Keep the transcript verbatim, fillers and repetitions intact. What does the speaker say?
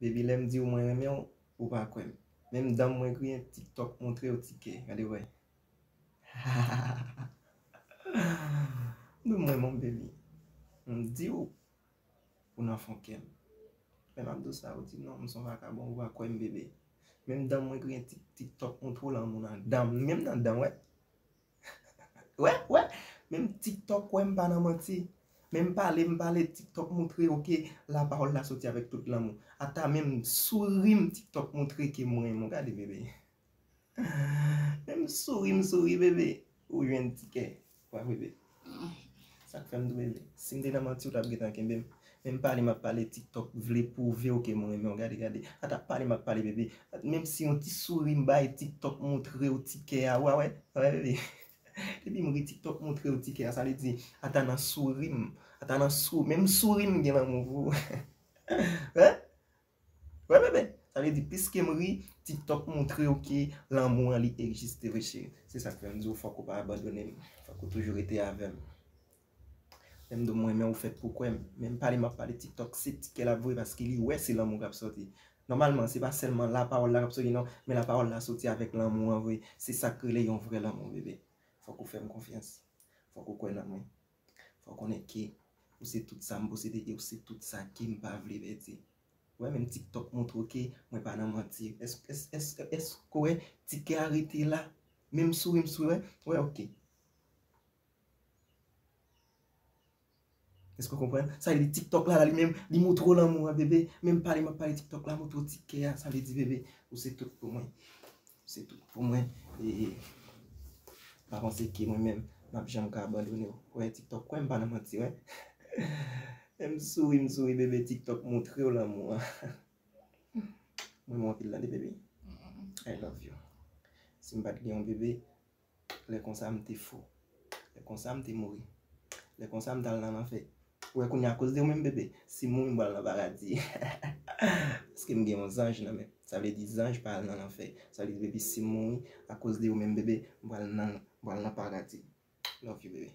Baby, lè m di w mwen renmen w, ou pa kwè m. Menm dan m mwen griyen, TikTok montre w ti kè. Gade wè. M di w mwen renmen w, baby. M di w, ou nan fon kè m. Men m ap di w sa, ou di non, m se yon vakabon, ou pa kwè m, bebe. Menm dan m mwen griyen, Tik- TikTok montre w lanmou nan dan m. Menm nan dan m, wè. Wè, wè. Menm TikTok wè m pa nan manti. Men m pale, m pale, TikTok montre w ke lapawòl la soti avèk tout lanmou. Ata menm souri m, TikTok montre ke mwen renmen w. Gade, bebe. Menm souri m souri, bebe. Ou jwenn ti kè. Wè, bebe. Sa k fè m tou, bebe. Si m te nan manti, ou t ap gentan kenbe m. Men m pale, m ap pale, TikTok vle pwouve w ke mwen renmen w. Gade, gade. Ata pale, m ap pale, bebe. Menm si yon ti souri m bay, TikTok montre w ti kè a. Ou a wè? Wè, bebe. Depi m ri, TikTok montre w ti kè a. Sa vle di, ata nan souri m. Ata nan sou, menm souri m gen lanmou pou ou. Hein? Wè, bebe. Sa vle di, piske m ri, TikTok montre w ke lanmou an li egziste vre, cheri. Se sa k fè m di w fòk ou pa abandone m. Fòk ou toujou rete avè m. Lè m di w mwen renmen w, ou fèt pou kwè m. Men m pale, m ap pale, TikTok se ti kè l ap voye paske li wè se lanmou k ap soti. Nòmalman, se pa sèlman lapawòl la k ap soti, non, men lapawòl la soti avèk lanmou an vre. Se sa k rele yon vrè lanmou, bebe. Fòk ou fè m konfyans. Fòk ou kwè nan mwen. Fò w konnen ke ou se tout sa m posede e ou se tout sa ke m pa vle pèdi. Wè, menm TikTok montre w ke mwen pa nan manti. Èske, èske, èske, èske w wè ti kè a rete la? Menm souri m souri, wè, wè, oke. Èske w konprann? Sa vle di TikTok la, la, li menm, li montre w lanmou an, bebe. Menm pale, m ap pale TikTok la, montre w ti kè a. Sa vle di, bebe, ou se tout pou mwen. Ou se tout pou mwen. E pa panse ke mwen menm, m ap janm ka abandone w. Wè, TikTok, kwè m pa nan manti, wè. Menm souri, m souri, bebe, TikTok montre w lanmou an. Mwen renmen w anpil tande, bebe. I love you. Si m pa t gen yon bebe, lè konsa m te fou. Lè konsa m te mouri. Lè konsa m t al nan lanfè. Ou wè kounye a, akoz de ou menm, bebe, si m mouri, m pral nan paradi. Paske m gen yon zanj nan men m. Sa vle di zanj pa al nan lanfè. Sa vle di, bebe, si m mouri, akoz de ou menm, bebe, m pral nan, m pral nan paradi. Love you, bebe.